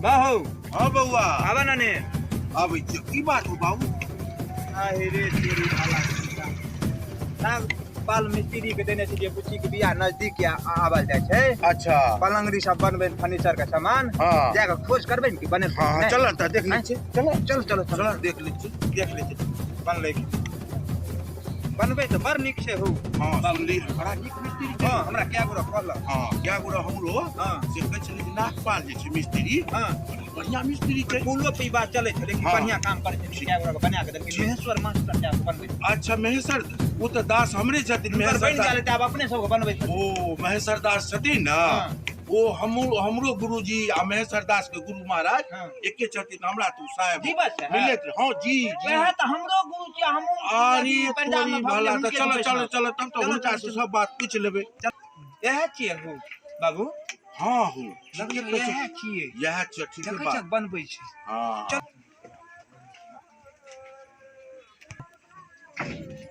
बाहु। हाँ बौआ। आबा ना ने। आबै छियौ। की बात हौ बाबू? आहे रे तेरी भाला सीता। नागपाल मिस्त्री के देने छलियै बुच्ची के बियाह नजदीक या आबल जाइ छै। अच्छा। पलंगड़ी सब बनबै फर्नीचर के सामान। हाँ। जा के खोज करबै ने कि बने। हाँ हाँ चल तऽ देख लै छियै। चल चल चल चल देख लै छियै, देख लै छियै बनलै कि। बनबै तऽ बड़ नीक छै हौ। हाँ सुनली बड़ा नीक मिस्त्री छै। हाँ हमरा कए गोरा कहलक। हाँ कए गोरा हमरो हाँ। से कहै छलै जे नागपाल जे छै मिस्त्री। हाँ। बढ़िया मिस्त्री छै। पुलो पे ई बात चलै छलै कि हाँ। बढ़िया काम करै छै, कए गोरा के बना के देलकै। महेश्वर मास्टर साहब बनबै छै। अच्छा महेश्वर ओ तऽ दास हमरे छथिन। हुनकर महेश्वर बनि दास गेल तऽ आब अपने सबके बनबै छथिन। ओ महेश्वर दास छथिन ने। हाँ। ओ हमरो गुरुजी आ महेश्वर दास के गुरु महाराज हाँ। एके छथिन। हमरा तू साहेब जी बस है। मिलैत रहे। हाँ जी जी। वएह तऽ हमरो गुरु छी, हमहूँ अरे पंजाब तोरी में भऽ भला गेलै, तऽ हुनके चलो बैठल। चलो चलो तब तऽ चलो, हुनका चलो, से सब बात पूछि लेबै। इएह छियै हौ बाबू। हाँ हौ। लगै ठीके इएह छै। छियै। इएह छियै, ठीके देखै बात। छियै बनबै छै। हाँ। चल।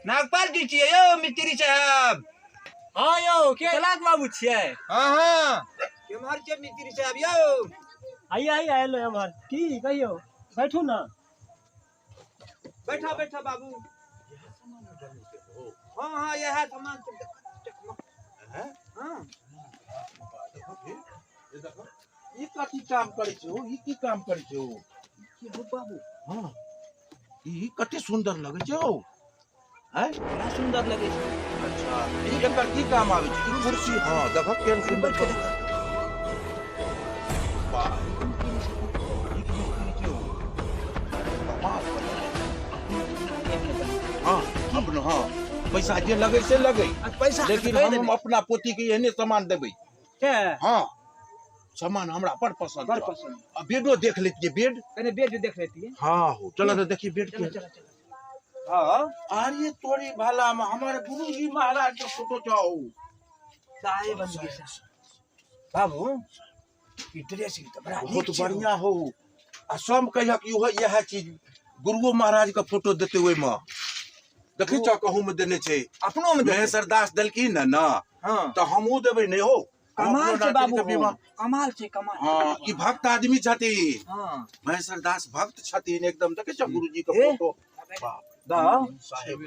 नागपाल जी छियै यौ मिस्त्री साहब। हाँ यौ, के लाख बाबू छियै? हाँ हाँ। केम्हर छियै मिस्त्री साहब यौ? आइए आइए एलो एम्हर। की कहियौ, बैठू ना। बैठा बैठा बाबू। हाँ हाँ इएह सामान सब देख। हाँ। ई कथी काम करै छै हौ? ई की काम करै छै हौ? की हौ बाबू? हाँ। ई कते सुंदर लगै छै हौ। हैं? बड़ा सुंदर लगै छै। अच्छा, ई एकर की काम आबै छै? ई कुर्सी, हाँ, देखऽ केहन सुंदर बैठ के देखऽ। वाह, नीक मिस्त्री छै हौ। कमाल करै छै। हाँ, अपनो, हाँ, पैसा जे लगै से लगै। आ पैसा लेकिन कहि हम देबै। अपना पोती के एहने सामान देबै। के? हाँ, सामान हमरा बड़ पसंद बड़ छै। पसंद। आ बेडो देख लेतियै, बेड। कने बेड देख लेतियै। हाँ हो, चलो तो देखिए बेड चलो के। चलो चलो। हाँ। अरे तोरी भला में हमारे गुरुजी महाराज के फोटो चाहो। साहेब बन गए बाबू। ई ड्रेसिंग तऽ बड़ा बहुत नीक छै। बढ़िया हो। आ सब कहिया कि इहो इएह चीज गुरुओ महाराज के फोटो देते ओहिमे। देखै छौ कहूँ में देने छै। अपनो में देतै। महेश्वर दास देलखिन ने ना। हाँ। तऽ हमहूँ देबै ने हो। कमाल छै अपनो बाबू, नातिन के विवाह। कमाल छै, कमाल। हाँ, ई भक्त आदमी छथिन। हाँ। महेश्वर दास भक्त छथिन एकदम। देखै छौ गुरुजी के ए? फोटो। बाप। बाप। साहेब।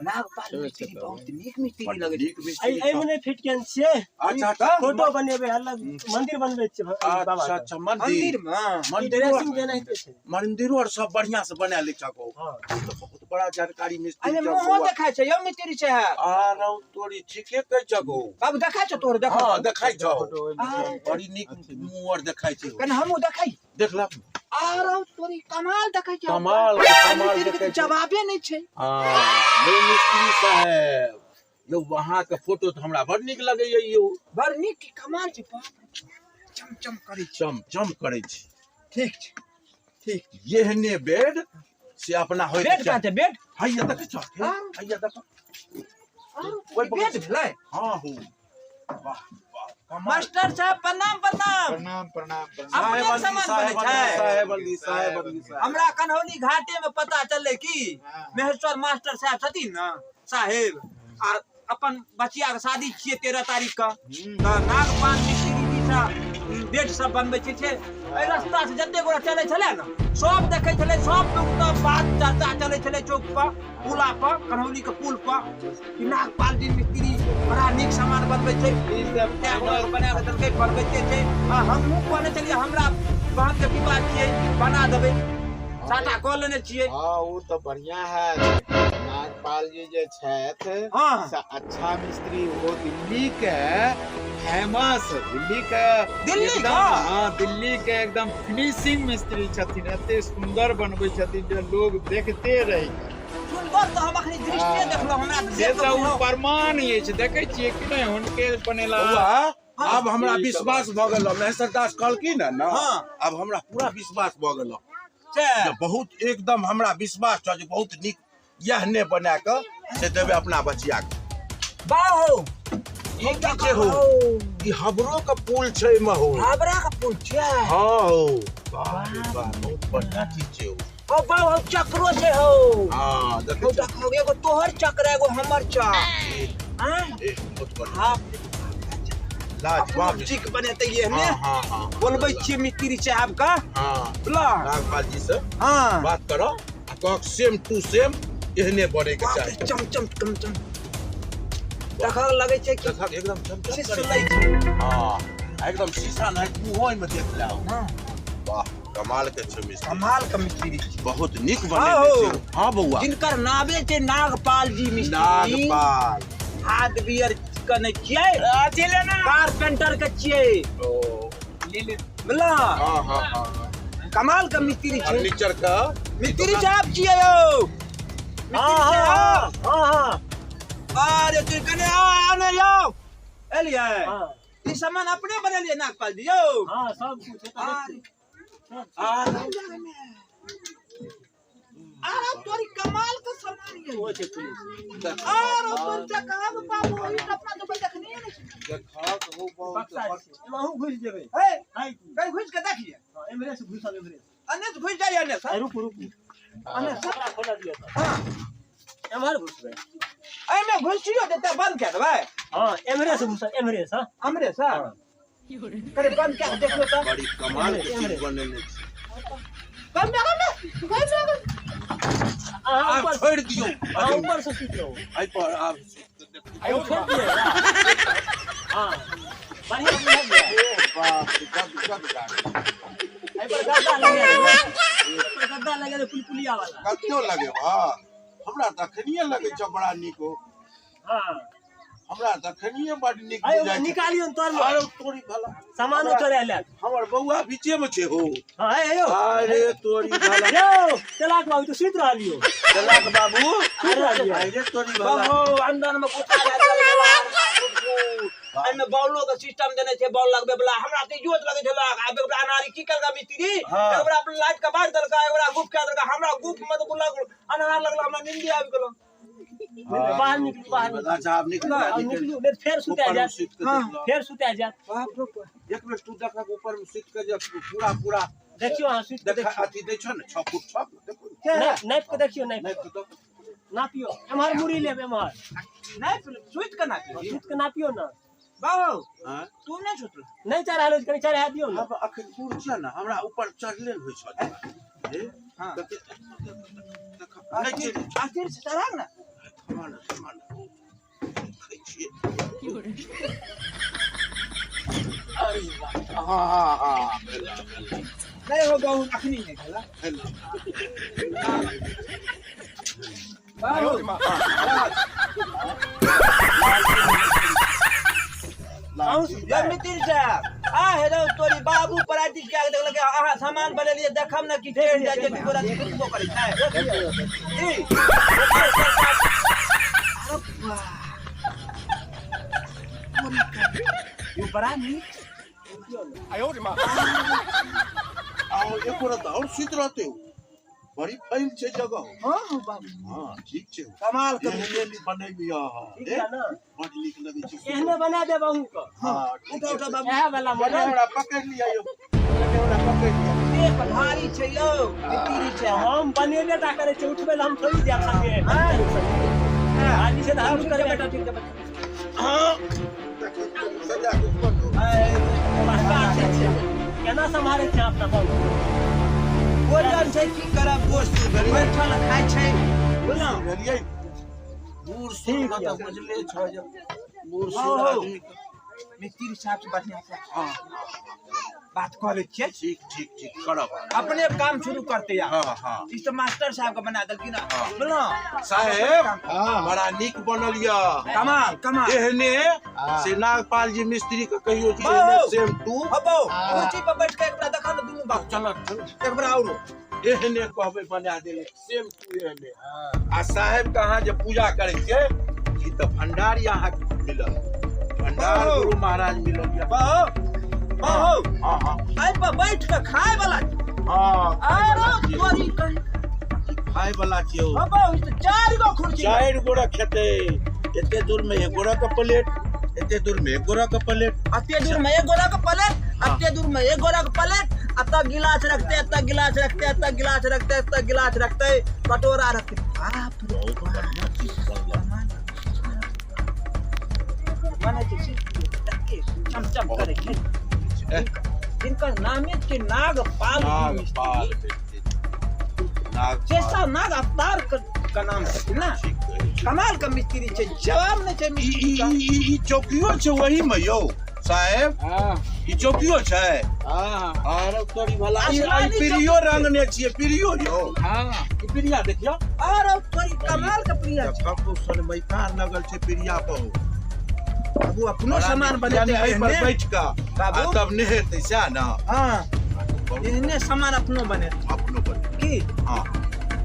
नागपाल मिस्त्री बहुत नीक मिस्त्री लगै छै। नीक मिस्त्री एहि एहिमे नहि फिट केने छियै। अच्छा, अच्छा। फोटो बनेबै, अलग मंदिर बनबै छियै बाबा अच्छा के। अच्छा, मंदिर। मंदिर में। ई मंदिरो ड्रेसिंग जेनाहिते छै। मंदिरो और सब बढ़िया से बना ले छको। हाँ। ई तऽ बहुत बड़ा जानकारी मिस्त्री अरे छको। मुँहो देखाइ छै यौ मिस्त्री साहब। आ रौ तोरी ठीके कहै छको। बाबू देखाइ छौ तोर? देखा। हाँ देखाइ छौ। आ, बड़ी नीक मुँह और देखाइ छै। कने हमहूँ देखाइ। देख ला। आ रौ तोरी कमाल देखाइ छै। कमाल, आ कमाल मिस्त्री के देखाइ तऽ छै। जवाबे नहि छै। हाँ, यौ मिस्त्री साहेब यौ अहाँ के फोटो तऽ हमरा बड़ नीक लगैया यौ। बड़ नीक की कमाल छै बाप रे। चम चम करै छै। चम चम करै छै। ठीक छै, ठीक। एहने बेड से अपना होय बेड कहाँ छै बेड? हैया देखै छौ? हाँ। हैया देखऽ। आरो ओहि बगल बेड से। भेलै? हाँ हो। वाह वाह कमाल। मास्टर साहब प्रणाम प्रणाम। प्रणाम प्रणाम प्रणाम। अपने साहेब सामान साहेब बनै छै। साहेब अली, साहेब अली, साहेब। हमरा कन्हौली घाटे में पता चललै कि हाँ। महेश्वर मास्टर साहब छथिन ने साहेब, आ अपन बचिया के शादी छियै 13 तारीख के, तऽ नागपाल मिस्त्री जी से बेड सब बनबै छै। एहि रास्ता से जते गोरा चलै छलै ने सब देखै छलै, सब लोग तऽ बात चर्चा चलै छलै चौक पर, पुला पर, कन्हौली के पुल पर कि नागपाल जी मिस्त्री बड़ा नीक सामान बनबै छै। ई सब कए गोरा के बना कऽ देलकै, बनबैते छै। आ हमहूँ कहने छलियै हमरा बहन के विवाह छियै, बना देबै, साटा कऽ लेने छियै। हाँ वो तो बढ़िया है। नागपाल जी जे छथि हाँ। से अच्छा मिस्त्री, वो दिल्ली के फेमस, दिल्ली के दिल्ली एकदम, के? हाँ, दिल्ली के एकदम फिनिशिंग मिस्त्री छथिन। एते सुंदर बनबै छथिन जे लोग देखते रहि गेल। सुंदर तऽ हम अखनी दृष्टिये हाँ। देखलहुँ, हमरा तऽ से देख कऽ तऽ ओ बुझलहुँ। प्रमाण अछि, देखै छियै कि नहि हुनके बनेला। बौआ, आब हमरा ई सब विश्वास भऽ गेल। महेश्वर दास कहलखिन ने ना, हाँ। आब हमरा पूरा विश्वास भऽ गेल। से। जे बहुत एकदम हमरा विश्वास छौ जे बहुत नीक इएह ने बना कऽ से देबै अपना बचिया के। बाहो। ई की छै हो? ई हबरो के पुल छै एहिमे हो। हबरा के पुल छै? हाँ हो। वाह रे वाह, बहुत बढ़िया चीज छै हो। हो बाहो, हो चक्रो छै हो। हाँ, देखै हो छियै। देखो, एगो तोहर चक्र एगो हमर चक्र। हाँ? ए, बहुत बढ़िया। हाँ। लाजवाब ठीक बनेतै एहने। हाँ हाँ हाँ बोलबै छियै मिस्त्री साहब का। हाँ बुझला? नागपाल जी से हाँ बात करो आ कहक सेम टू सेम एहने बने के बाप रे, चाही। चम चम चम चम देखऽ लगै छै कि देखक एकदम चम चम से करै सुनै छै। छै। हाँ आ एकदम शीशा नहि मुँहो में देख लाओ। हाँ वाह कमाल के छै मिस्त्री, कमाल के मिस्त्री छै। बहुत नीक हाँ बनेने हो। छै। हाँ बौआ जिनकर नामे छै नागपाल जी मिस्त्री। नागपाल हार्डवेयर के नहि छियै, अथी लेना कारपेंटर के छियै। ओ ले ले। बुझला? हाँ हाँ हाँ कमाल के मिस्त्री छै। फर्नीचर का मिस्त्री साहब छियै यौ। हाँ मिस्त्री हाँ साहब। हाँ हाँ अरे तू कने आ ने यौ। एलियै हाँ ई सामान अपने बनेलियै नागपाल जी यौ। हाँ सब कुछ अरे आ अरे तोरी कमाल के सामान ये। वो छै पुलिस। अरे तोरी देखा बाबू ई अपना तो देखने नहि छै। देखक हो बहुत बक्सा छै, एमे अहूँ घुसि जेबै। हे है की? कहीं घुसि के देखिए। हाँ, एम्हरे से घुसब एम्हरे से। अने से घुसि जाइए अने से। आ, रुकू रुकू अने से। कपड़ा खोलऽ दियौ तऽ। हाँ एम्हर घुसबै। एहिमे घुसियो देतै बंद कए देबै। हाँ एम्हरे से घुसब एम्हरे से। हमरे से हाँ। करे बंद कए के देखियौ तऽ। बड़ी कमाल के चीज बनेने छै। कम कम कम अहाँ आब ऊपर छोड़ि दियौ। अहाँ ऊपर से सुति रहू। एहि पर आब सुति के देखियौ। आइ छोड़ि दियौ। हाँ बढ़िआँ बुझलियै। बाप रे, गद गद गाड़ी। एहि पर गद्दा लगा देबै। एहि पर गद्दा लगा देबै पुलपुलिया वाला। कत्तो लगे बा हमरा तखनिये लगे छै बड़ा नीक हो। हाँ हमरा तखनिये बड़ नीक आइ बुझाइ छै। निकालियौ ने तोर अरे तोरी भला सामानो चोरा लेत। हमर बौआ बीचे में छै हो। हाँ हे यौ। अरे तोरी भला यौ चलाक बाबू तो सुति रहलियौ। चलाक बाबू सुति रहलियौ। अरे तोरी भला बाबू अंदर में कुत्ता लागल एहिमे बॉलो के सिस्टम देने छै, बॉल लगबे वाला। हमरा तऽ इजोत लगै छै लग। आब एकरा अनारी की केलका मिस्त्री, हाँ। एकरा लाइट के बारि देलका, एकरा गुफ कए देलका। हमरा गुफ में तऽ बुलक अनहार लगल, हमरा नींदी आबि गेल। बाहर निकलू बाहर निकलू। अच्छा आब निकलू आब निकलू नहीं तऽ फेर सुता ऊपर में जायत। सुति के हाँ। देख लो। फेर सुता जायत। बाप रे बाप। एक बेर तू देखक ऊपर में सुति के जे पूरा पूरा देखियौ अहाँ सुति के देखा देखियौ। अथी दै छौ ने 6 फुट 6 देखो ने। के? नापि के देखियौ नापि नहि के। तऽ नापियौ एम्हर मुड़ी लेब एम्हर। नहि सुति के नापी सुति के नापियौ ने। बाबू हाँ? तू नहि सुतल। नहि चढ़ायल होइ छै, कनि चढ़ा दियौ ने। आब अखन दूर छियै ने हमरा ऊपर चढ़ले ने होइ छौ। हे हाँ। देख देख नहि छै। आखिर से चढ़ा ने। थमा ने थमा ने देखै छियै। अरे वाह, हाँ हाँ हाँ भेला भेला नहि हो बाबू अखनी नहि भेला। भेला। बाबू मिस्त्री साहब आ हेलो तोरी बाबू पराती के आगे देखलक अहाँ सामान बनेलियै देखब ने कि चढ़ि जाइ छै तोरा सुतबो करै छै। ई अरे वाह यो बड़ा नीक। आओ एको रत और सुति रहते हो बड़ी फैल छै जगह। हाँ हाँ बाबू हाँ ठीक छै। कमाल के एहने नहि बनेबियै अहाँ। ठीक है ना? बड़ नीक लगै छै। एहने बना देब अहूँके। हाँ ठीक उठा छै। उठा बाबू। इएह वाला कने मॉडल। हमरा पकड़ि लिअ यौ, कने हमरा पकड़ि लिअ। देह भारी छै यौ मिस्त्री छै। हम बनेबे टा करै छियै, उठबै लए हम थोड़ी जायब संगे। खाली छै तऽ हम ठीक छै करबै। बेटा, ठीक छै बेटा। हाँ देखो, सजा के ऊपर दो। बड़का छै। केना सम्हारै छै अपना बाबू? भोजन छै की करब दोस्त बैठल खाइ छै बुझलहुँ। बुझलियै बूढ़ सूढ़ ठीक के यऽ। तऽ बुझले छौ जे बूढ़ हौ, सूढ़ हौ। आदमी के। मिस्त्री साहब से बढ़िया से हाँ बात कऽ लै छियै। ठीक ठीक ठीक करब। अपने काम शुरू करते यार। हाँ हाँ ई तऽ मास्टर साहब के बना देलखिन हाँ। बुझलहुँ। साहेब बड़ा नीक बनल यऽ। कमाल कमाल। एहने से नागपाल जी मिस्त्री के कहियो जे बाबू। एहने सेम टू। हबो कुर्सी पर बैठ के एकरा देखा ने दुनू बाबू। चल चल एक बेर औरो एहने कहबै बना देले सेम टू एहने। आ साहेब के अहाँ जे पूजा करै छियै ई तऽ भंडार अहाँके मिलल, भंडार बाबू। गुरु महाराज मिलल यऽ। बाबू बाबू हाँ हाँ एहि पर बैठ के खाय वाला हाँ आरो तोरी कहीं खाय वाला छियै। हबो ई तऽ चारि गो कुर्सी 4 गोरा खेतै। एते दूर में एक गोरा के प्लेट, एते दूर में एक गोरा के प्लेट, अते दूर में एक गोरा के प्लेट, अते दूर में एक गोरा के प्लेट, अतः गिलास रखते, अतः गिलास रखते, अतः गिलास रखते, अतः गिलास रखते, कटोरा रखते। बाप रे बहुत बढ़िया चीज बनल। बनै छै। चमचम करै छै। जिनकर नामे छै नागपाल नागपाल जैसा नाग अवतार का नाम छथिन ना, कमाल का मिस्त्री छै, जवाब नहि छै मिस्त्री का। ई चौकियो छै वही में यौ साहेब। हां ई चौकियो छै। हां आर तोरी भला ई प्रियो रंगने छियै, प्रियो यौ। हां ई प्रिया देखियो। आर तोरी कमाल का प्रिया छै। ककरो सनमैका लगल छै प्रिया पर। बाबू अपनो सामान बनेतै एहि पर बैठ के बाबू तब नहेतै सएह ना। हां एहने सामान अपनो बनेतै, अपनो बनेतै की। हां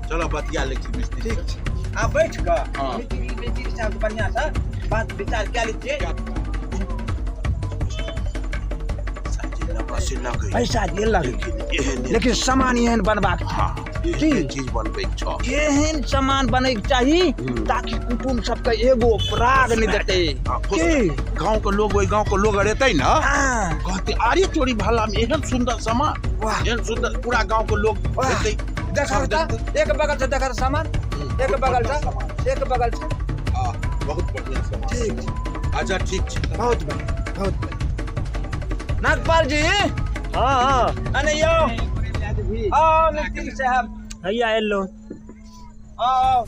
चलो बतिया लै छी मिस्त्री। ठीक छै, आ बैठ के मिस्त्री मिस्त्री साहब बढ़िया से बात विचार कए लै छियै। पैसा जे लगे लेकिन सामान एहन बनबाक चाही, चीज बनबै के एहन सामान बनै के चाही ताकि कुटुम सबके एगो पराग नहि देतै। गाँव के लोग ओहि गाँव के लोग अरेतै ना, कहते आरे चोरी भाला में एहन सुंदर सामान, एहन सुंदर पूरा गाँव के लोग एतै। देखल एक बगल से देखल सामान, एक बगल से, एक बगल से। हां बहुत बढ़िया सामान। ठीक अच्छा ठीक छै, बहुत बढ़िया, बहुत बढ़िया। नागपाल जी। हाँ हाँ अने यो आओ मिस्त्री साहब। हैया एलो। आओ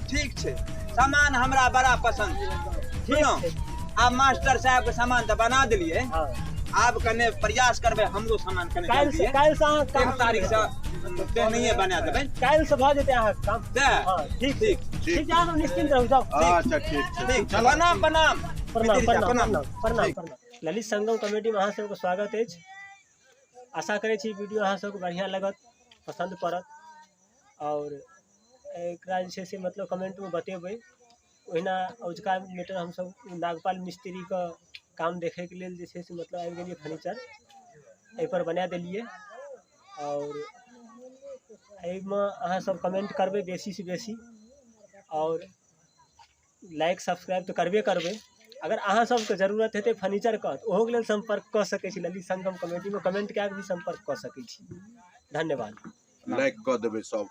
ठीक छै, सामान हमरा बड़ा पसंद छै। सुनो आब मास्टर साहब के सामान तऽ बना देलियै। हाँ आब कने प्रयास करबै हमरो सामान कने काल्हि काल्हि से 1 तारीख से नहिये बना देबै, काल्हि से भऽ जेतै अहाँके काम। हां ठीक ठीक ठीक, अहाँ निश्चिंत रहू जाउ। अच्छा ठीक ठीक, प्रणाम प्रणाम प्रणाम प्रणाम प्रणाम प्रणाम। ललित संगम कॉमेडी में अहाँ सबके स्वागत अछि। आशा करै छी वीडियो अहाँ सबके बढ़िआँ लगत, पसन्द पड़त और एकरा जे छै से मतलब कमेंटमे बतेबै। ओहिना औजका मैटर हमसब नागपाल मिस्त्रीके काम देखैके लेल जे छै से मतलब आबि गेलियै, फर्नीचर एहिपर बना देलियै और एहिमे अहाँ सब कमेंट करबै बेसीसँ बेसी और लाइक सब्सक्राइब तऽ करबे करबै। अगर अहाँ सबके जरूरत हेतै फर्नीचरके तऽ ओहोके लेल सम्पर्क कऽ सकै छी, ललित संगम कमेटीमे कमेंट कए कऽ भी सम्पर्क कऽ सकै छी। धन्यवाद। लाइक कऽ देबै सब।